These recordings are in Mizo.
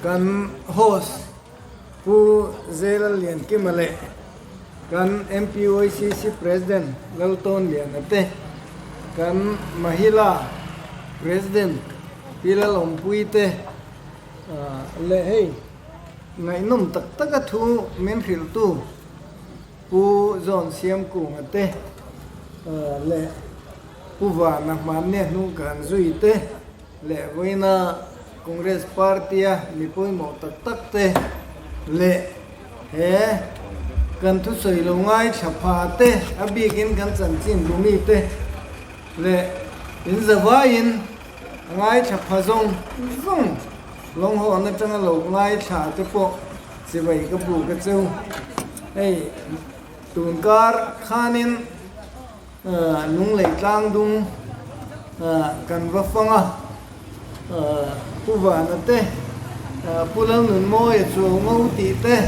Kan host Pu Zela Liankima leh kan MPYCC President Laltawn Liana te, kan Mahila President Pi Lalawmpuii te leh hei ngaihnawm tak taka thu min hrilhtu Pu John Siamkunga te leh Pu Vana Hmannia hnung ka han zui te leh vawiina Congress Party-a mi pawimawh tak tak te leh he kan thusawi lo ngaithla pha te, a bikin kan chanchin bumi te leh in zavaiin a ngaithla pha zawng zawng lawnghawn atanga lo ngaithla te pawh Chibai ka bu ka cheu. Hei tunkar khanin Lunglei tlangdung kan va fang a, Pu Vana te, Pu Lalnunmawia Chuaungo tih te,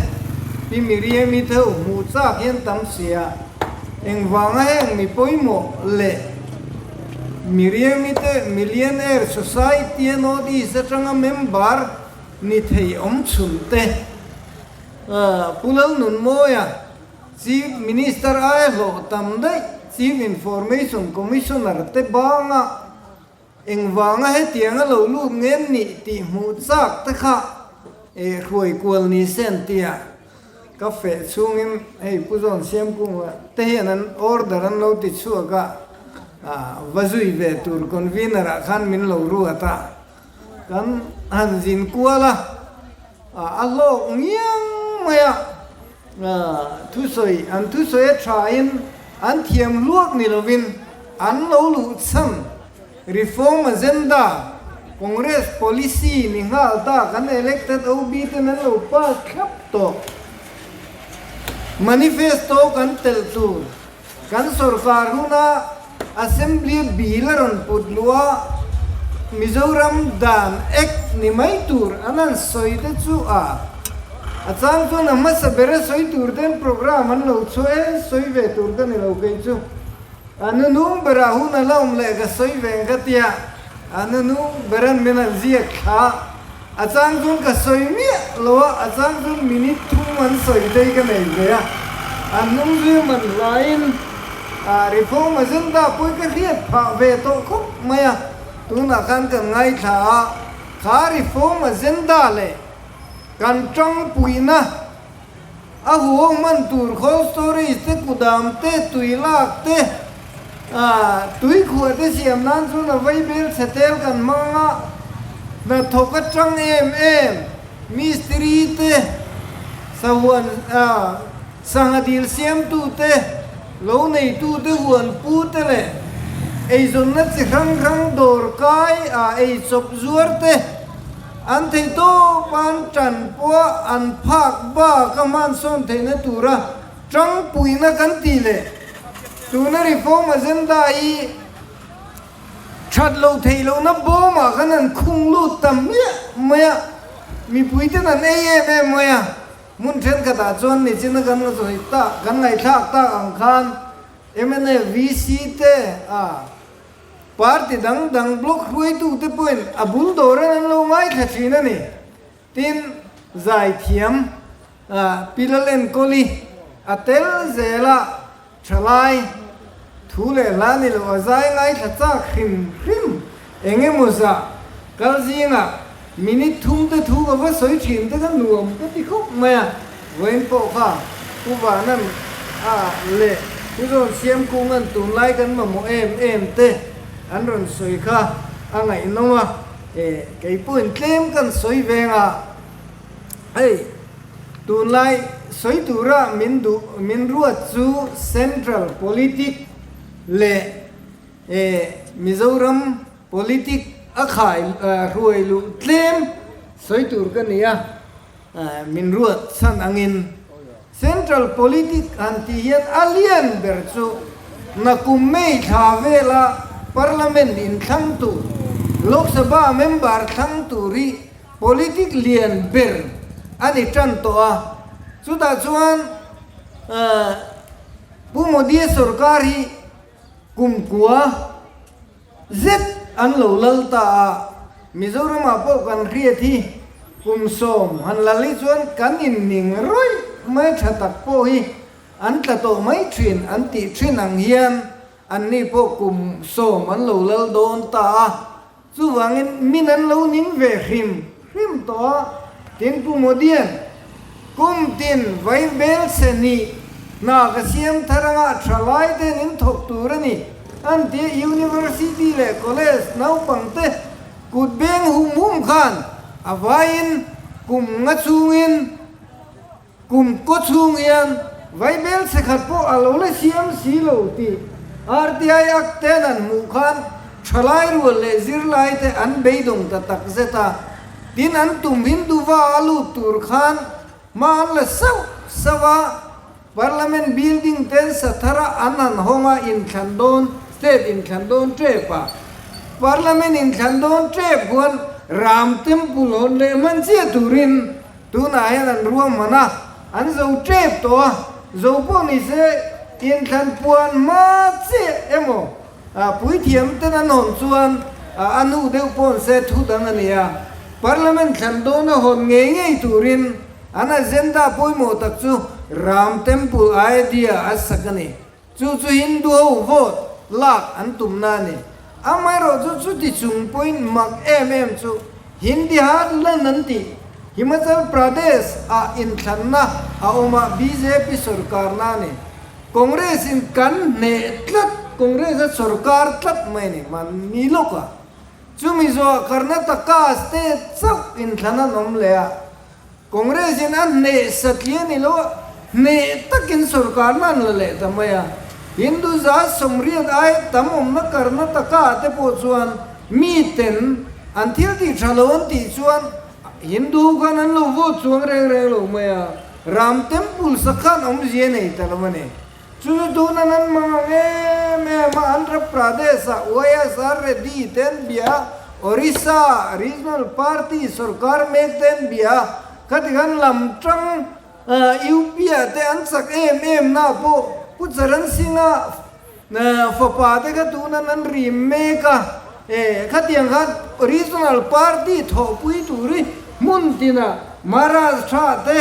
Pi Miriami te ho hmuh chak hian tam sia. Engvanga heng mi pawimawh leh Miriami te Millionaire Society-a North East atanga member Ni thei awm chhun te. Pu Lalnunmawia, Chief Minister aia hlawh tam daih Chief Information Commissioner te banga engvanga hetianga lo lut ngen nih tih hmuh chak te kha hruai kual ni se an ti a. Ka feh chhungin hei Pu Zawn Siamkunga te hian an order an lo ti chhuak a, va zui ve tur convener ah khan min lo ruat a. Kan han zin kual a, a hlawk ngiang mai a, thusawi an thusawi a thain an thiam hluak ni lovin an lo luh chhan Reform Agenda, Congress Policy ni nghal ta kan elected OB ten an lo pass thlap tawh. Manifesto kan telh tur Kan sorkar huna Assembly bill a rawn put luh a, Mizoram dan Act ni mai tur an han sawi te chu a, a chang chuan a hmasa ber a sawi tur ten program an lo chhuah e, sawi ve tur ka ni lo kei chu. A nunung berah hun a la awm leh ka sawi ve ang ka tia, a nunung beran min han ziak thla, a chang chuan ka sawi miah lo a, a chang chuan minute thum an sawi te hi ka nei ve a, a hnung zui man hlaiin reform agenda pawh hi ka hriat phah ve tawh khawp mai a, tunah khan kan ngaithla a, kha reform agenda leh kan tangpuina a huau hman tur cold storage te, kudam te, tui lak te, tui khuah te siam nan chuan a vaibel chhe tel kan hmang a, hnathawk atang em em mistiri te, sahuan sangha dil siamtu te, lo neitu te huan pu te leh eizawnna chi hrang hrang dawr kai a eichawp zuar te, An thei tawp a, an tan pawh an phak bak a hmansawn theihna tura tangpuina kan tih leh tuna reform agenda hi that loh theih lohna bawmah khan an khung lut ta hmiah mai a, mipui ten an ei em em mai a, hmun thenkhatah chuan nichina kan ngaih tak kan ngaihthlak tak ang khan mnf VC te a. Party dang dang block hruaitute pawhin a bul dawran an lo ngaithla thin a ni. Tin, zaithiam Pi Lalenkawli a tel zel a, thalai thu leh hla ni lo a zai ngaithla chak hrim hrim eng emaw zah kal zingah minute thum te thu ka va sawi thin te kha nuam ka ti khawp mai a. Vawiin pawh kha Pu Vanan a leh Pu Zawn Siamkunga'n tunlai kan mamawh em em te an rawn sawi kha a ngaihnawm a, e kei pawhin tlem kan sawi veng a, hei tunlai sawi tura min duh min ruat chu Central Politic leh e Mizoram Politic a khai hruai luh tlem sawi tur ka ni a. Min ruat chhan angin Central Politic han tih hian a lian ber chu nakum May thla vela Parliament inthlang tur, Lok Sabha member thlang tur hi politic lian ber a ni tan tawh a. Chutah chuan Pu Modi sorkar hi kumkua zet an lo lal ta a, Mizoramah pawh kan hriat hi. Kum sawm han lal hi chuan kan inning rawih mai tha tak pawh hi an tla tawh mai thin an tih thin ang hian anni pawh kum sawm an lo lal dawn ta a. Chuvangin min an lo ning ve hrim hrim tawh a, tin Pu Modian, kum tin vaibel se nih hna ka siam thar anga tha lai ten in thawk tur a ni, an ti a, University leh College naupang te kut beng hum hum khan a vaiin kum nga chhungin Kum kaw chhung hian vaibel chhe khat pawh a lo la siam si lo tih RTI Act ten an hmuh khan thalai rual leh zirlai te an beidawng ta tak zet a. Tin an tum Hinduva a lut tur khan hma an la sauh sauh a, Parliament building ten sathara an han hawng a inthlan dawn state inthlan dawn tep a. Parliament inthlan dawn tep huan Ram Temple hawn leh hman chiah turin Tunah hian an ruahman a, an zo tep tawh a, zo pawh ni se inthlan puan hma chiah emaw puithiam ten an hawn chuan a hnu deuh pawh se thu dang a ni a. Parliament thlan dawna hawn ngei ngei turin an agenda pawimawh tak chu Ram Temple idea a sak a ni. Chu chu Hindu ho vote lak an tumna a ni. Amaherawhchu chuti chung pawhin mak em em chu Hindi heartland an tih Himachal Pradesh ah inthlanna a awm a bjp sorkarna a ni. Congress in kan hneh tlat, Congress a sorkar tlat mai a ni mahni lawk a. Chumi zawhah Karnataka state chauh inthlan an awm leh a. Congress in a hneh satli a ni lo a, hneh takin sorkarna an la leh ta mai a. Hindu za sawmriat ai tam awmna Karnataka te pawh chuan mi ten an thil tih tha lo an tih chuan Hindu khan an lo vote chuang reng reng lo mai a, Ram Temple sak khan awmzia nei ta lo a ni. Chu chu tunan an hmang ang em em a, Andhra Pradesh ah YSR Reddy te an bia a, Orissa Regional Party sorkar mek te an bia a, khati khan lam tang UP ah te an chak em em na pawh Pu Charan Singh-a fapa te kha tunan an rim mek a, khatiang khan Regional Party thawhpui tur hi hmun tinah Maharashtra te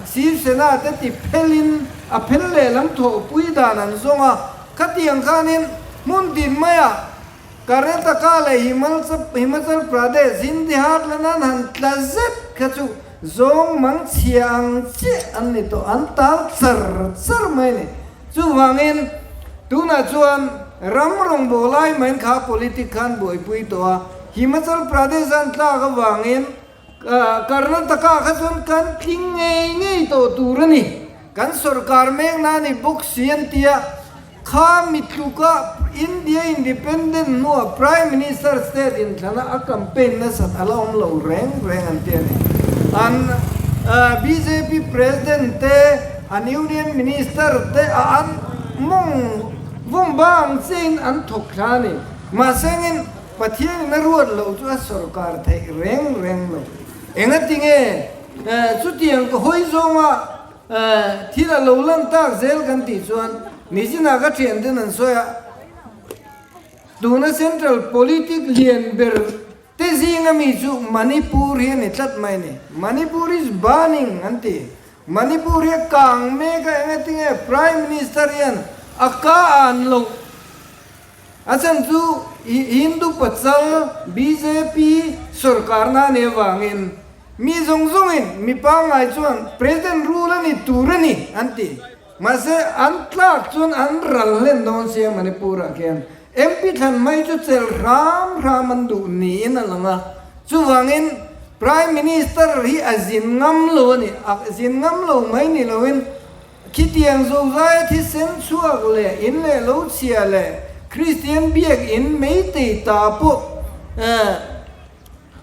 Shiv Sena te ti phelin a phel lehlam thawhpui dan an zawng a, khatiang khanin hmun tin maiah Karnataka leh Himachal Pradesh, Hindi heartland an han tla zet kha chu zawng mang chhia ang chiah an ni tawh, an tal char char mai a ni. Chuvangin tunah chuan ram rawngbâwl lai maiin kha politic khan buaipui tawh a, Himachal Pradesh an tlak avangin Karnataka kha chuan kan tling ngei ngei tawh tur a ni. Kan sorkar mek na ni bawk si an ti a, kha mitluka India Independent hnua Prime Minister state inthlana a campaign nasat a la awm lo reng reng an ti a ni. An bjp President te, an Union Minister te a an mawng vawm bang chiahin an thawk thla a ni. Mahsengin Pathianin a ruat loh chu a sorkar theih reng reng lo. Engatinge chutiang ka hawi zawnga thil a lo lan tak zel kan tih chuan Mizinah ka thianten an sawi a, tuna central politic lian ber te zinga mi chu Manipur hi a ni tlat mai a ni. Manipur is burning an ti. Manipur hi a kang mek a, engatinge Prime Minister hian a ka an loh. A chhan chu Hindu pachal bjp sorkarna a nih avangin mi zawng zawngin mi pangngai chuan President rule a ni tur a ni an ti. Mahse an tlak chuan an ral hlen dawn sia Manipur-ah khian MP thlan mai chu chelh hram hram an duh niin a lang a. Chuvangin Prime Minister hi a zin ngam lo a ni. A zin ngam lo mai ni loin Khitiang zozaia thisen chhuak leh in leh lo chhia leh Kristian biak in meitei ta pawh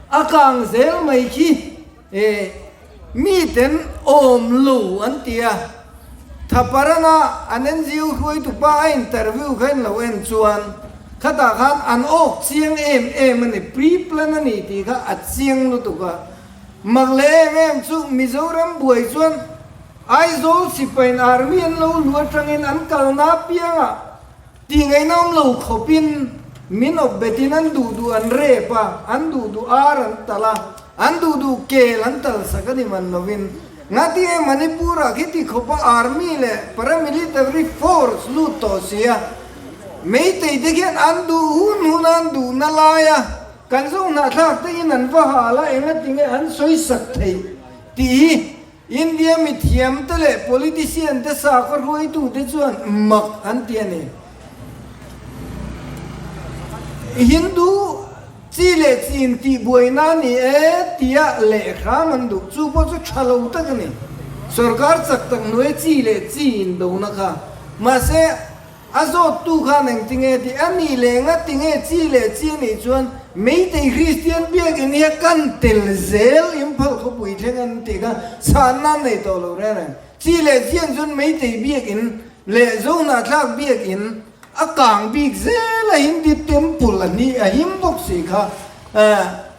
a kang zel mai khi miten awm lo an ti a. Thaparana an NGO hruaitupa a interview kha in lo en chuan khatah khan an awk chiang em em a ni, pre-plan a ni tih kha a chiang lutuk a. Mak leh em em chu Mizoram buai chuan Aizawl sipain army an lo lu atangin an kalna apiangah tihngaihna awm lo khawpin min awp betin an duh duh an rep a, an duh duh ar an talh a. an duh duh kel an tal sak a ni man lovin ngatinge Manipur-ah khiti khawpa army leh paramilitary force lut tawh si a, Meitei te khian an duh hun hun a an duhna laia kan zo hnahthlak te in an va hal a engatinge an sawi sak theih tih hi India mithiam te leh politician te sakhaw hruaitu te chuan mak an ti a ni. Hindu chi leh chi in tihbuaina a ni e tia leh hram an duh chu pawh chu tha lo tak a ni. Sorkar chak tak hnuai chi leh chi in dona kha. Mahse. A zawttu khan engtinge tih a nih leh ngatinge chi leh chi a nih chuan Meitei Kristian biakinn hi a kan tel zel Imphal khawpui thleng an tih kha chhanna an nei tawh lo reng reng. Chi leh chi an chuan Meitei biakinn leh Zohnahthlak biakinn a kang bik zel a Hindi temple a hni a him bawk si kha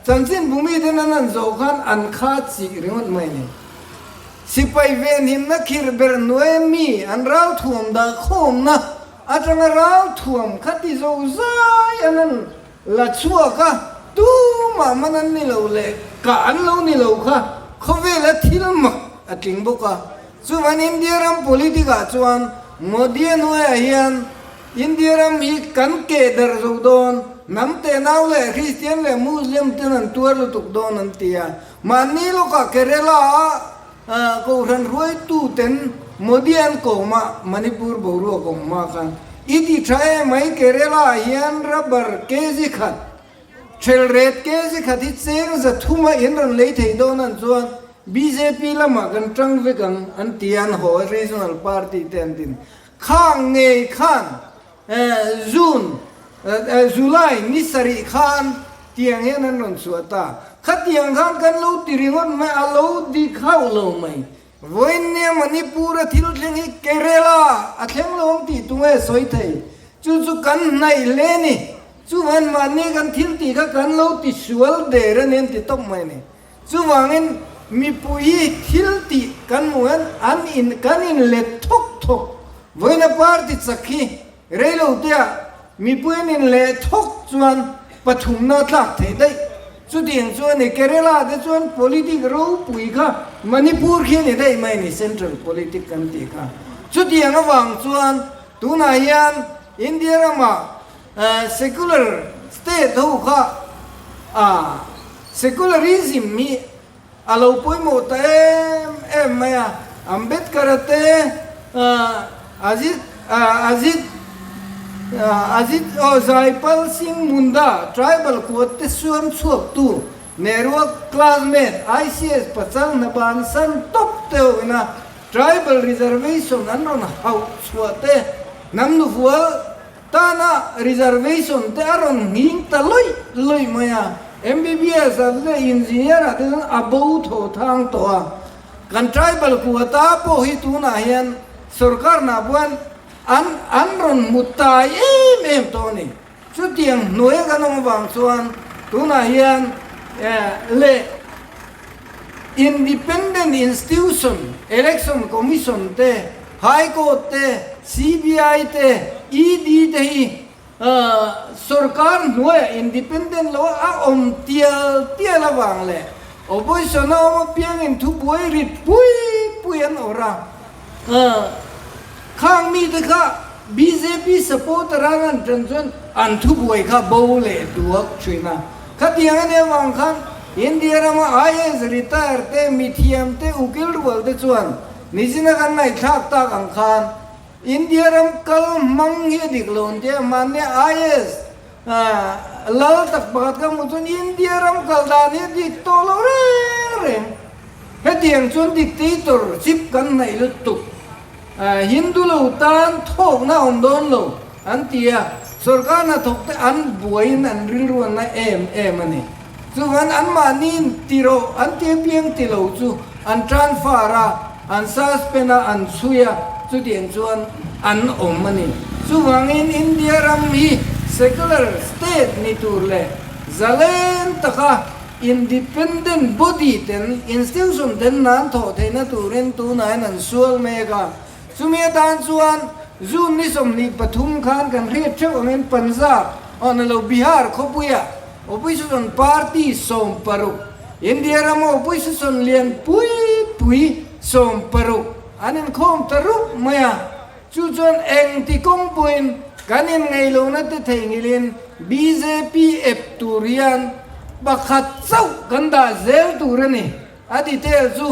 chanchin bumiten an han zawh khan an kha chih ringawt mai a ni. Sipai venhimna khirh ber hnuaia mi an ralthuam dah khawmna atanga ralthuam kha ti zo zai an an la chhuak a, tumah man an ni lo leh kah an lo ni lo kha khawvela thil mak a tling bawk a. Chuvan India ram politic ah chuan Modi-a hnuaiah hian India ram hi kan keh darh zo dawn, hnam tenau leh Christian leh Muslim ten an tuar lutuk dawn an ti a. Mahni lawkah Kerala-a Kohhran hruaituten Modi an kawm a, Manipur boruak awm hma khan i ti tha em mai Kerala-ah hian rubber kg khat, thelret kg khat hi cheng 300 in rawn lei thei dawn an chuan bjp lamah kan tang vek ang an ti a, an haw a regional party te an din khang ngei khan June, July ni sarih khan tiang hian an rawn chhuah ta. Khatiang khan kan lo ti ringawt mai, a lo dik hauh lo mai. Vawiinnia Manipur-a thil thleng hi Kerala a thleng lo ang tih tunge sawi thei. Chu chu kan hnaih hle a ni. Chuvan mahni kan thil tih kha kan lo ti sual der a ni an ti tawp mai a ni. Chuvangin mipui hi thil tih kan hmuh hian an in kan in let thawk thawk. Vawiina party chak hi reilo teah mipui an in leh thawk chuan pathumna a tlak theih daih. Chutiang chuan i Kerala te chuan politic ropui kha Manipur khi a ni daih mai a ni, central politic kan tih kha. Chutiang avang chuan tunah hian India ramah Secular state ho kha secularism hi a lo pawimawh ta em em mai a, Ambedkar-a te, Ajit Ajit Ajit aw Jaipal Singh Munda tribal kuat te suam chhuaktu Nehru-a classmate ICS pachang hna bansan tawp te ho ina tribal reservation an rawn hauh chhuah te hnam nufual Tana reservation te a rawn nghing ta lawih lawih mai a, MBBS ah te engineer ah te chuan a bo thaw thang tawh a. Kan tribal quota pawh hi tunah hian sorkar hna pawh an an rawn hmu tai em em tawh a ni. Chutiang hnuaia kan awm avang chuan tunah hian leh independent institution, election commission te, High Court te, CBI te, ED te hi sorkar hnuaiah independent lo a awm tial tial avang leh opposition a awm apiangin thubuai rit pui pui an awrh a. Khang mite kha bjp supporter ang an tan chuan an thubuai kha bo leh duak thin a. Khatiang a nih avang khan India rama IAS retire te, mithiam te, ukil rual te chuan Nizina kan ngaihthlak tak ang khan India ram kal hmang hi a dik lo an tia, mahni IAS lal tak pakhat ka hmuh chuan India ram kal dan hi a dik tawh lo reng reng. Hetiang chuan dictator chip kan hnaih lutuk. Hindu lo tan thawkna a awm dawn lo an ti a, sorkar hnathawk te an buaiin an rilru an na em em a ni. Chuvan anmahniin ti rawh an ti apiang ti lo chu an transfer a, an suspend a, an chhui a, chutiang chuan an awm a ni. Chuvangin India ram hi secular state ni tur leh zalen taka independent body ten, institution ten nan thawh theihna turin tunah hian an sual mek a. Chumi atan chuan June ni 23 khan kan hriat theuh angin Punjab, aw na lo Bihar khawpuiah Opposition party 16. India rama opposition lian pui pui 16 an inkhawm ta rup mai a, chu chuan engti kawng pawhin kan inngaihlohna te theihnghilhin bjp ep tur hian pakhat chauh kan dah zel tur a ni. A detail chu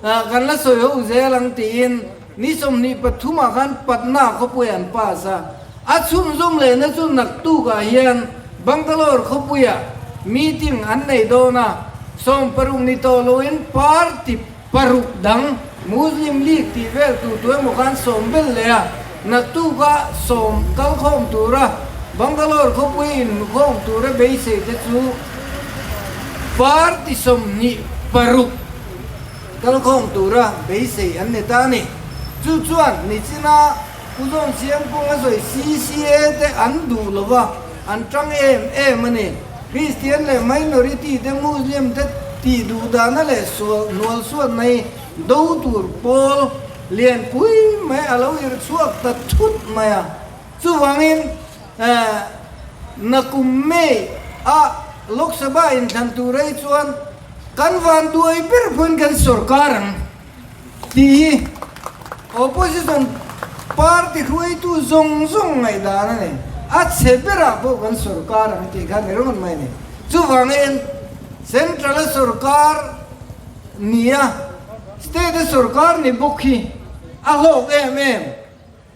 kan la sawi ho zel ang tiin ni 23 ah khan Patna khawpui an pass a, a chhunzawm lehna chu naktuk ah hian Bangalore khawpuiah meeting an nei dawn a, 60 ni tawh loin party paruk dang Muslim League tih vel tu tu emaw khan sawm bel leh a, naktuk ah sawm kalkhawm tura Bangalore khawpui inhmukhawm tura beisei te chu Party 26 kalkhawm tura beisei an ni ta a ni. Chu chuan nichina Pu Zawn Siamkung a sawi CCA te an duh lo va, an tang em em a ni. Christian leh minority te Muslim te tih duh dahna leh sual hnual suatna hi do tur pawl lianpui mai a lo irh chhuak ta thut mai a. Chuvangin Nakum May a Lok Sabha inthlan tur ai chuan kan van duai ber pawhin kan sorkar ang tih hi opposition party hruaitu zawng zawng ngaihdan a ni. A chhe berah pawh kan sorkar ang tih kha ni ringawt mai a ni. Chuvangin Central a sorkar nia State a sorkar ni bawk hi a hlawk em em.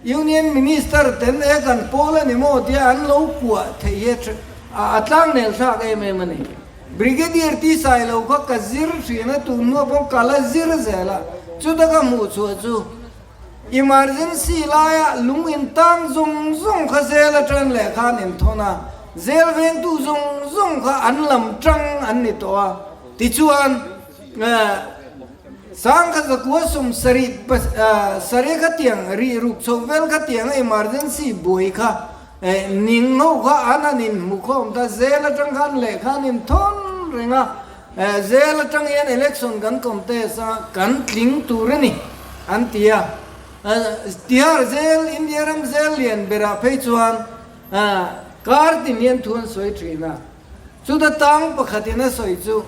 Union Minister ten e kan pawl a ni maw tia an lo kuah theih hi a tlang nel thlak em em a ni. Brigadier T Sailo kha ka zir thin a, tun hnuah pawh ka la zir zel a, chuta ka hmuh chhuah chu emergency laia lung in tang zawng zawng kha zel atang leh khan in thawn a, zel vengtu zawng zawng kha an lam tang an ni tawh a, tichuan Sangkhat zakua sum sarih sarih kha tiang rih ruk chho vel kha tiang emergency buai kha ning ho kha an han in hmu khawm ta zel atang khan lehkha an in thawn reng a, zel atang hian election kan contest a kan tling tur a ni an ti a, Tihar zel India ram zel lian berah phei chuan kar tin hian thu an sawi thin a. Chuta tang pakhatin a sawi chu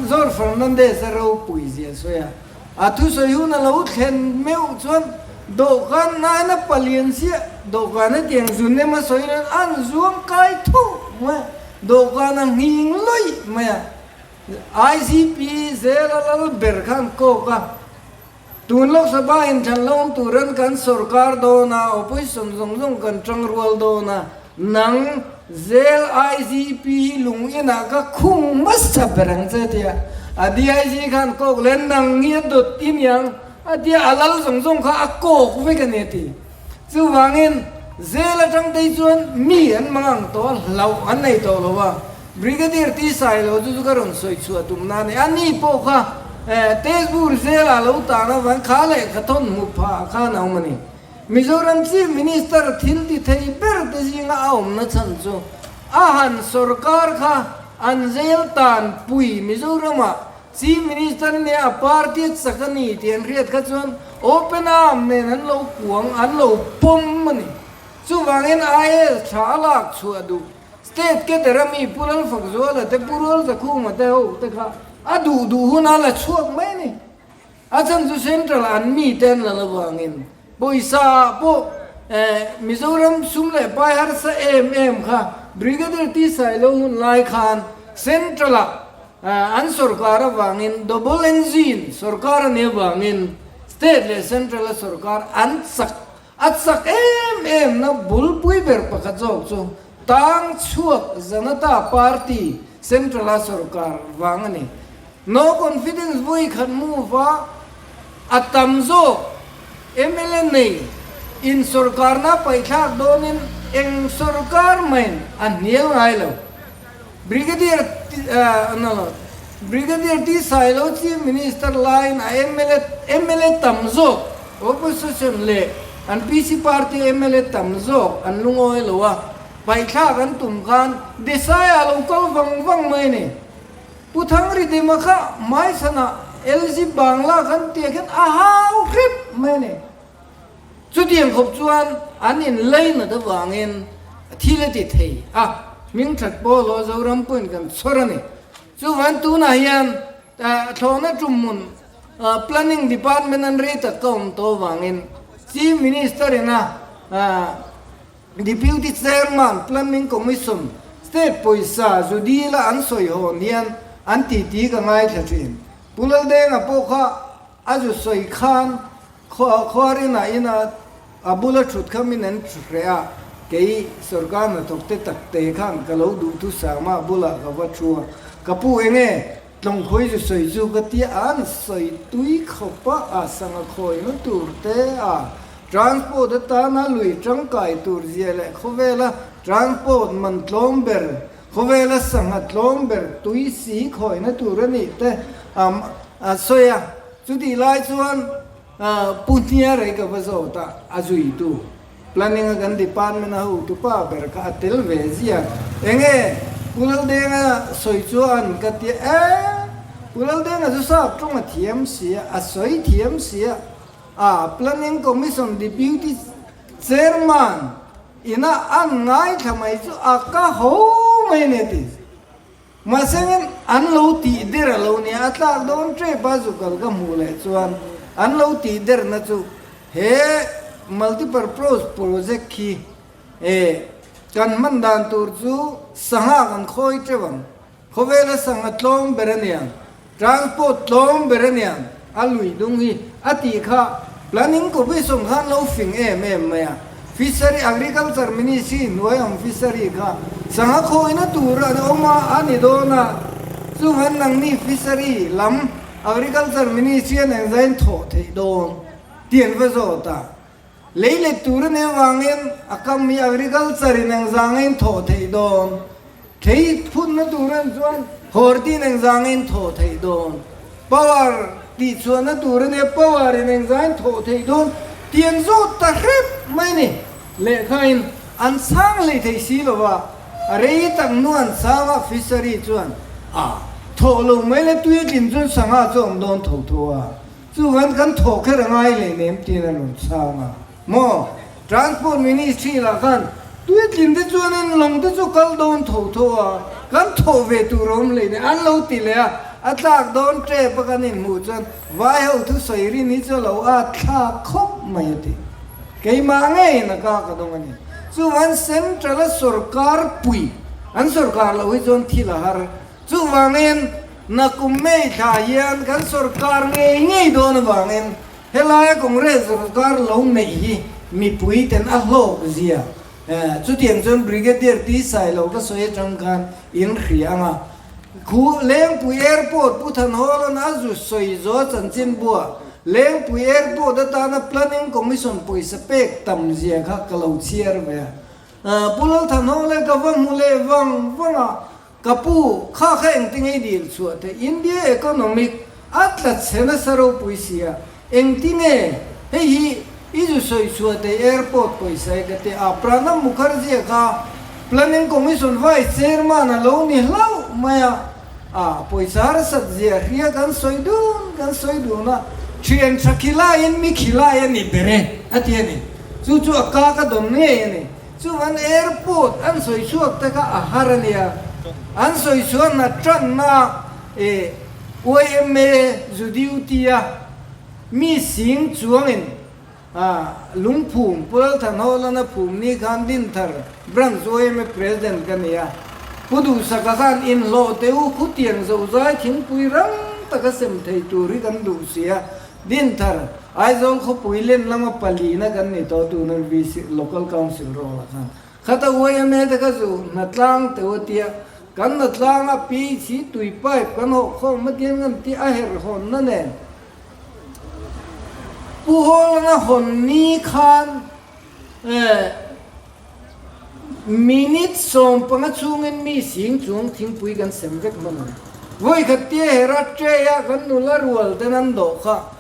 Zor Fernandez a ropui zia a sawi a, a thusawi hun a lo thlen meuh chuan dawhkan naina palian chiah dawhkan hetiang zun em a sawi hian an zuam kai thuh mai a, dawhkan a nghing lawih mai a, IGP zel a lal ber khan kawk a. Tun Lok Sabha in thlan lawm turin kan sorkar dawn a, opposition zawng zawng kan tang rual dawn a, nang zel IGP hi lung inah ka khung hmasa ber ang che tia a DIG khan kawk leh nang hi a dawt i niang a tia a lal zawng zawng kha a kawk vek a ni a ti. Chuvangin zel atang te hi chuan mi an mang ang tawh a, hlauh an nei tawh lo a. Brigadier T Sailo chu chu ka rawn sawi chhuah tum na a ni. A ni pawh kha Tezpur zela lo tan avang kha leh kha thawn hmu phah khan a awm a ni. Mizoram Chief Minister thil ti thei ber te zinga a awmna chhan chu a han sorkar kha an zel tan pui Mizoramah Chief Minister nia a party a chak a ni tih an hriat kha chuan open arm nen an lo kuang an lo pawm a ni. Chuvangin IAS tha a lak chhuah duh. State cadre a mi Pu Lalfakzuala te Pu Rualzakhuma te ho te kha a duh duh huna la chhuak mai a ni. A chhan chu Central an mi te an la lo vangin pawisa ah pawh Mizoram sum leh pai harsa em em kha Brigadier T Sailo hun lai khan Central ah an sorkar avangin double engine sorkar a nih avangin State leh Central a sorkar an chak A chak em em na bulpui ber pakhat zawk chu tang chhuak Janata Party Central a sorkar vang a ni. No confidence vawi khat move a, a tam zawk mla nei in sorkarna paihthlak dawnin eng sorkar main a hnial ngai lo. Brigadier no no Brigadier T Sailo Chief Minister laiin a mla mla tam zawk opposition leh an PC party mla tam zawk an lungawi lo a, paihthlak an tum khan Desai ah lo kal vang vang mai a ni. Pu Thangridima kha hmaichhanah LG Bangla khan tiah khian a hau hrep mai a ni. Chutiang khawp chuan an inlei nat avangin thil a ti thei a, hming that pawh law Zoram pawhin kan chhawr a ni. Chuvan tunah hian thlawhna tumhmun Planning Department an rei tak ka awm tawh avangin Chief Minister ina Deputy Chairman Planning Commission State pawisa zu dila an sawi hawn hian an titi ka ngaithla thin. Pu Laldenga pawh kha a zu sawi khan Khuarinah ina a bula thut kha min an hreh a, kei sorkar hnathawk te tak te khan ka lo duh thu Sangma bulah ka va thu a, ka pu enge tlawngkhawi zu sawi chu ka tia an sawi tui khawp a, a sangha khawina tur te a transport atana lui tangkai tur zia leh khawvela transport man tlawm ber khawvela sangha tlawm ber tui si khawina tur a nih te a sawi a. Chutih lai chuan Pu Hniarei ka va zawt a, a zuitu Planning a kan department a hotupa ber kha a tel ve zia. Enge Pu Laldenga sawi chuan ka ti e, Pu Laldenga chu sap tawng a thiam si a, a sawi thiam si a, a Planning Commission Deputy Chairman ina an ngaithla mai chu a ka ho mai a ni a ti. Mahsengin an lo tih der a lo nia, a tlak dawn tep a zukal ka hmuh leh chuan an lo tih derna chu he multipurpose project khi e kan hman dan tur chu sangha kan khawi teuh ang, khawvela sangha tlawm ber a niang, transport tlawm ber a niang, a lui dung hi a tih kha planning commission khan lo fing em em mai a, fishery agriculture ministry hnuai ang fishery kha sangha khawina tur an awm a a ni dawn a, chuvan nangni fishery lam agriculture ministry an engzain thawh theih dawn tih an va zawt a, lei let tur a nih avangin a kam hi agriculture in engzangin thawh theih dawn. Thei phunna tur an chuan Hortin engzangin thawh theih dawn, power tih chhuahna tur a nia, power in engzangin thawh theih dawn tih an zawt ta hrep mai a ni. Lehkhain an chhang hlei thei si lo va, a rei tak hnu an chhang a, fishery chuan a thawh lo mai le tui a tlin chuan sangha chu a awm dawn tho tho a, chuvan kan thawh kher a ngai leh nem tiin a rawn chhang a. Maw? Transport Ministry lah khan tuitlin te chuanin lawng te chu kal dawn tho tho a, kan thawh ve tur a awm hlein an lo ti leh a, a tlak dawn tep a kan inhmuh chuan vai ho thusawi rin hi chu a lo at thlak khawp mai a ti. Keimah ngeiin a ka ka dawng a ni. Chuvan Central a sorkar pui an sorkar loh hi chuan thil a har. Chuvangin nakum May thla hian kan sorkar ngei ngei dawn avangin Helaia Congress sorkar lo neih hi mipui ten a hlawk zia. Chutiang chuan Brigadier Pi Sailo ka sawi atang khan in hria ang a. Khu Lengpui Airport Pu Thanhawla'n a zu sawi zawh chanchin buah Lengpui Airport atana Planning Commission pawisa pek tam zia kha ka lo chhiar ve a. Pu Lalthanhawla ka va hmu leh vang vang a. Ka pu, kha kha engtinge i dil chhuah te? India economic a tla chhe nasa ropui si a, engtinge hei hi i zu sawi chhuah te airport pawisa hi ka ti a, Pranab Mukherjee kha Planning Commission Vice Chairman a lo ni hlauh mai a, a pawisa harsat zia hria kan sawi dun kan sawi dun a, thian tha khilaiin mi khilai a ni ber e a ti a ni, chu chu a ka ka dawn ngei a ni. Chuan airport an sawi chhuak te kha a har a nia, an sawi chhuah na tanna e yma zu duty a mi sing chuangin lungphum Pu Lalthanhawlana phum ni khan Dinthar branch yma president ka ni a, Pu Duhsaka khan inhlawh teh u khutiang zozai thingpui rang taka sem thei tur hi kan duh si a, Dinthar, Aizawl khawpui len lama palina kan ni tawh tuna VC, Local Council role ah khan. Khata yma te kha zu hnatlang teuh a tia, kan hnatlang a PHC tui pipe kan hawh khawm a tian kan ti a herh hawnna nen. Pu Hawlana hawn ni khan eh minute 15 chhungin mi sing chuang thingpui kan sem vek hman ang. Vawi khat tia hera tray a kan nula rual ten an dawh kha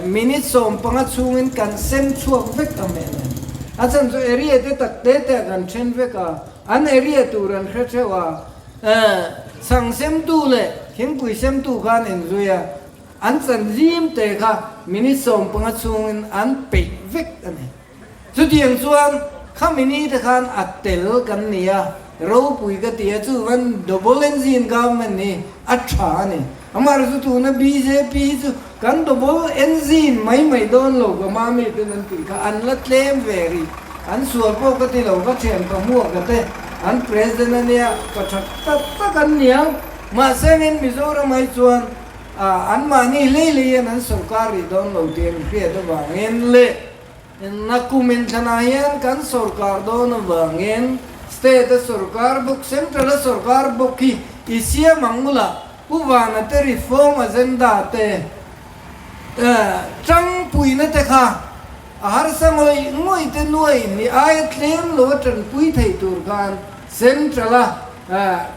minute 15 chhungin kan sem chhuak vek ang em em. A chhan chu area te tak te te ah kan then vek a, an area tur an hre theuh a, chhang semtu leh thingpui semtu khan inzui a, an chan zim te kha minute 15 chhungin an peih vek a ni. Chutiang chuan khami ni te khan a tel kan ni a. ropui ka ti a, chuvan double engine government hi a tha a ni. Amaherawhchu tuna bjp hi chu kan double engine mai mai dawn lo ka mami ten an tih kha an la tlem ve rih. An sual pawh ka ti lo, ka thian ka hmuak a te an president a nia, pa tha tak tak an niang. Mahse angin Mizoram ai chuan anmahni hlei hlei hian an sorkar rih dawn lo tih an hriat avangin leh Nakum inthlanah hian kan sorkar dawn avangin state a sorkar bawk, central a sorkar bawk hi i siam ang ula, Pu Vana te reform agenda te tangpuina te kha a harsa ngawih ngawih te nuai ni aia tlem lo a tanpui thei tur khan central a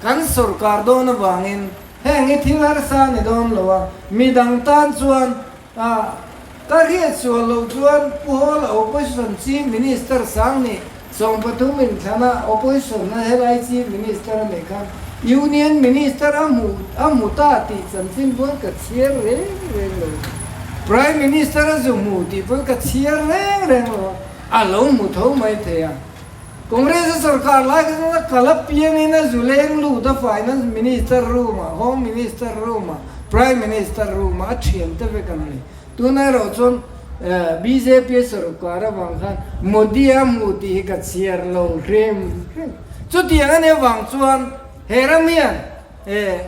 kan sorkar dawn avangin heng hi thil harsa a ni dawn lo a, midang tan chuan A, ka hriat sual loh chuan Pu Hawla Opposition Chief Minister sang nih 13 inthlana Opposition a helai Chief Minister a neih khan Union Minister a hmu a hmu ta tih chanchin pawn ka chhiar reng reng lo. Prime Minister a zu hmu tih pawn ka chhiar reng reng lo a, a lo hmu tho mai thei a. Congress a sorkar lai kha chuan a kal apiangin a zu leng lut a Finance Minister room ah, Home Minister room ah, Prime Minister room ah a thian te vek an ni. Tuna erawh chuan bjp a sorkar avang khan Modi a hmu tih hi ka chhiar lo hrem hrem. Chutiang a nih avang chuan he ram hian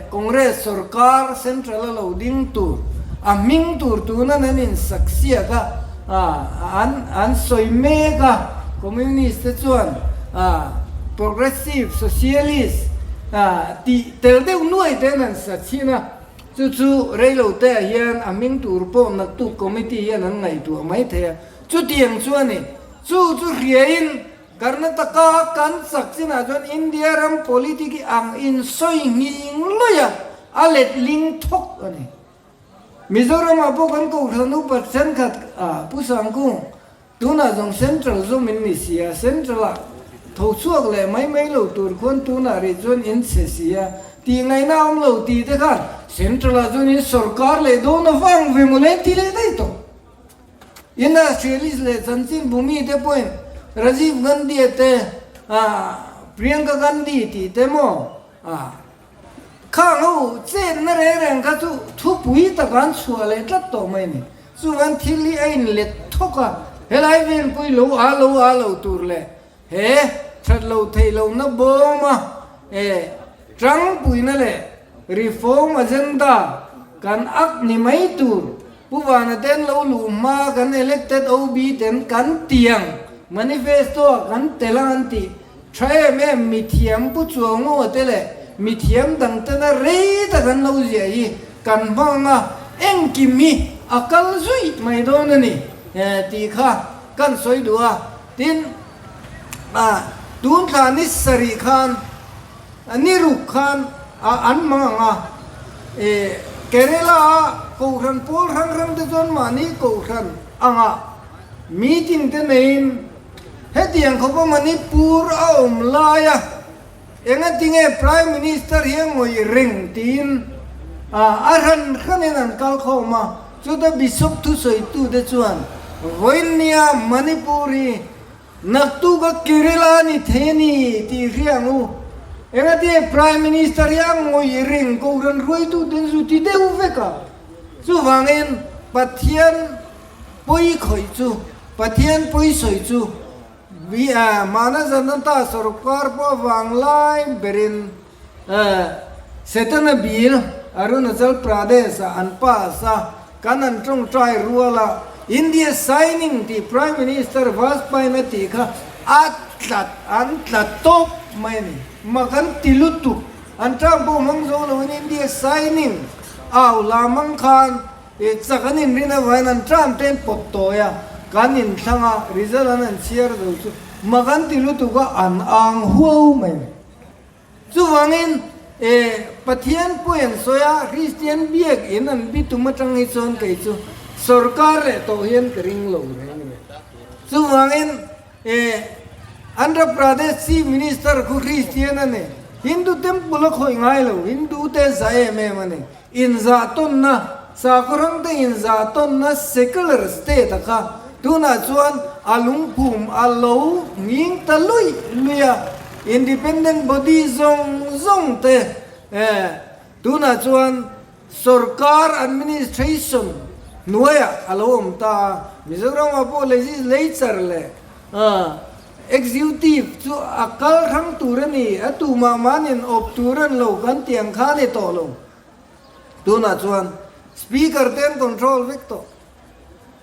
Congress sorkar central a lo ding tur, a hming tur tuna an insak siak a, an an sawi mek a, Communist te chuan Progressive Socialist tih tel deuh nuai te an han sa chhin a, chu chu reilo te ah hian a hming tur pawh naktuk committee hian an ngaihtuah mai thei a, chutiang chuan i chu chu hriain Karnataka kan chak chinah chuan India ram politic hi ang insawi nghing lawih a, a letling thawk a ni. Mizoramah pawh kan kohhran upa thenkhat ah Pu Sangkung, tunah zawng Central zawm in ni si a, Central ah tho chhuak leh mai mai lo tur khuan tunah rih chuan in chhe si a, tih ngaihna a awm lo tih te khan Central ah chuan in sawrkar leh dawn avang ve mawle an ti leh daih tawh. Industrialist leh chanchin bumi te pawhin Rajiv Gandhi a te, Priyanka Gandhi tih te maw, khang ho chenna reng reng kha chu thupui taka an chhuah leh tlat tawh mai a ni. Chuvan thil hi a inlet thawk a, helai vel pawh hi lo a lo a lo tur leh he that lo theih lohna bawma tangpuina leh reform agenda kan ak ni mai tur Pu Vana ten lo luh hma kan elected OB ten kan tiang manifesto ah kan tel ang an tih tha em em mithiam Pu Chuangaw te leh mithiam dang tena rei tak an lo ziah hi kan hmang a engkim hi a kal zuih mai dawn a ni tih kha kan sawi duh a tin tun thla ni sarih khan Ni ruk khan an hmang ang a, Kerala-a Kohhran pawl hrang hrang te chuan mahni Kohhran anga meeting te neiin hetiang khawpa Manipur a awm laia engatinge Prime Minister hi a ngawih reng tiin a hran hranin an kal khawm a, chuta Bishop thusawitute chuan vawiinnia Manipur hi Naktuk a Kerala ni thei a ni tih hria ang u. Engati Prime Minister hi a ngawih reng Kohhran hruaitu ten zu ti deuh vek a. Chuvangin Pathian pawi khawih chu, Pathian pawi sawi chu Mana Janata sorkar pawh avang lai berin Setana bill Arunachal Pradesh ah an pass a, kan an tawngtai rual a, India signing tih Prime Minister Vajpayee a tih kha a tlat an tla tawp mai a ni. Mak an ti lutuk, an tang pawh hmang zo loin India signing au la mang khan chak an inrin avangin an tang te an pawt tawi a, kan inthlang a, result an han chhiar zo chu mak an ti lutuk a, an ang huau mai a ni. Chuvangin, e, Pathian pawi an sawi a, Kristian biak in an bitum atang hi chuan kei chu sorkar leh tawh hian ka ring lo reng a ni. Chuvangin, e, Andhra Pradesh Chief Minister khu Kristian a ni. Hindu temple a khawih ngai lo, Hindu te za em em a ni. Inzah tawnna, sakhaw hrang te inzah tawnna secular state a kha tunah chuan a lungphum a lo nghing ta luih luih a. Independent body zawng zawng te tunah chuan sorkar administration hnuaiah a lo awm ta a. Mizoramah pawh legislature leh executive chu a kal hrang tur a ni, a tumah mahnin awp tur an lo kan tih ang kha a ni tawh lo. Tunah chuan Speaker te an control vek tawh,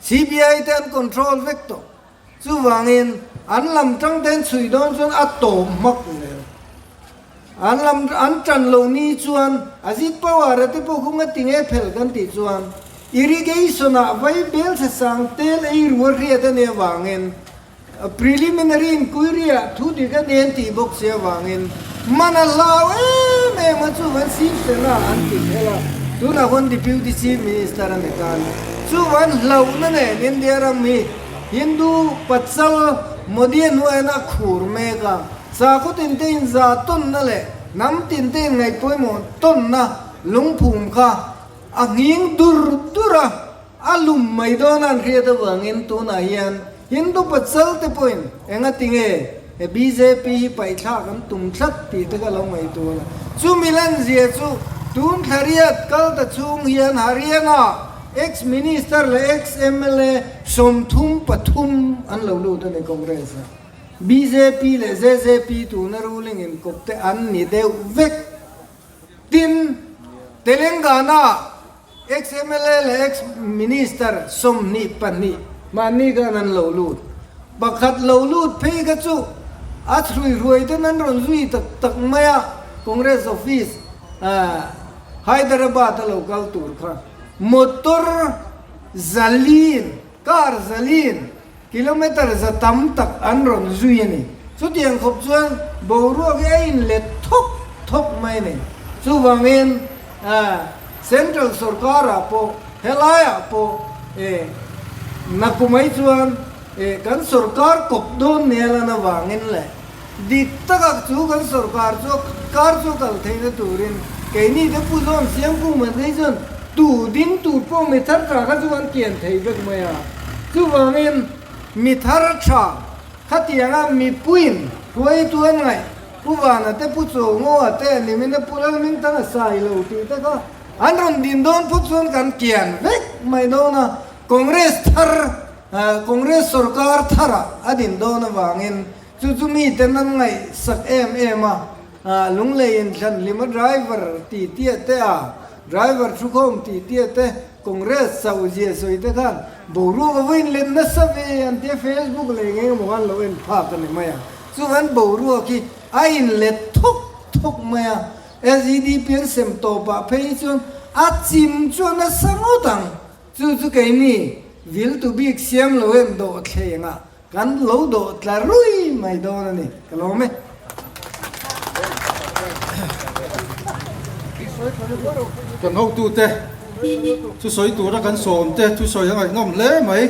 CBI te an control vek tawh. Chuvangin an lam tang te an chhui dawn chuan a tawp hmak zel. An lam an tan lo ni chuan Ajit Pawar a te pawh khu nga tinge phel kan tih chuan irrigation ah vai bel chhe sang tel ei rua hriat a nih avangin Preliminary inquiry ah thu dik a nen tih bawk si avangin man a hlau em em a, chuvan Shiv Sena an ti kher a, tunah khawn Deputy Chief Minister a ni tan. Chuvan hlauhna nen India ram hi Hindu pachal Modi a hnuaiin a khur mek a, sakhaw tinte inza tawnna leh hnam tinte inngaihpawimawh tawnna lungphum kha a nghing dur dur a. A lum mai dawn an hriat avangin tunah hian Hindu pasal te pawhin enga tinge he bjp hi paihthlak an tum tlat tih te ka lo ngaihtuah a. Chumi lanzia chu tun thlariat kal ta chhung hian Haryana ex minister leh ex mla 33 an lo lut a ni Congress a. Bjp leh JJP tuna ruling inkawp te an ni deuh vek. Tin, Telangana Ex-MLA leh ex-Minister 22 mahni khan an lo lut. Pakhat lo lut phei kha chu a chhruihruai ten an rawn zui tak tak mai a, Congress office Hyderabad a lo kal tur kha motor zalin, car zalin kilometre za tam tak an rawn zui a ni. Chutiang khawp chuan boruak hi a inlet thawk thawk mai a ni. Chuvangin Central sorkarah pawh helaiah pawh nakumai chuan kan sorkar kawp dawn nia lan avangin leh dik taka chu kan sorkar chu kar chu kal theihna turin keini te pu zawn siamkung man phei chuan tu ding tur pawh mi thar tha kha chu kan kian thei vek mai a. Chuvangin mi thar tha khatianga mipuiin hruaitu an ngaih Pu Vana te, Pu Chawngawa te, Nimina Pu Lalmingthanga sai lo tih te kha an rawn din dawn phawt chuan kan kian vek mai dawn a, Congress thar, Congress sorkar tharah a din dawn avangin chu chu miten an ngaihsak em em a, Lunglei inthlan hlima driver tih tiah te a, driver thukhawm tih tiah te, Congress chauh zia sawi te khan boruak a vawiin let nasa ve an tia Facebook leh eng eng emaw khan lo en phak a ni mai a. Chuan boruak hi a inlet thawk thawk mai a, SEDP an sem tawpah phei hi chuan a chim chu a nasa ngawt ang. Chu chu keini vil tu bik siam lo em dawh thlengah kan lo dawh tla rui mai dawn a ni. Ka lawm e. Kan hotute thusawi tura kan sawmte thusawi a ngaihnawm hle mai.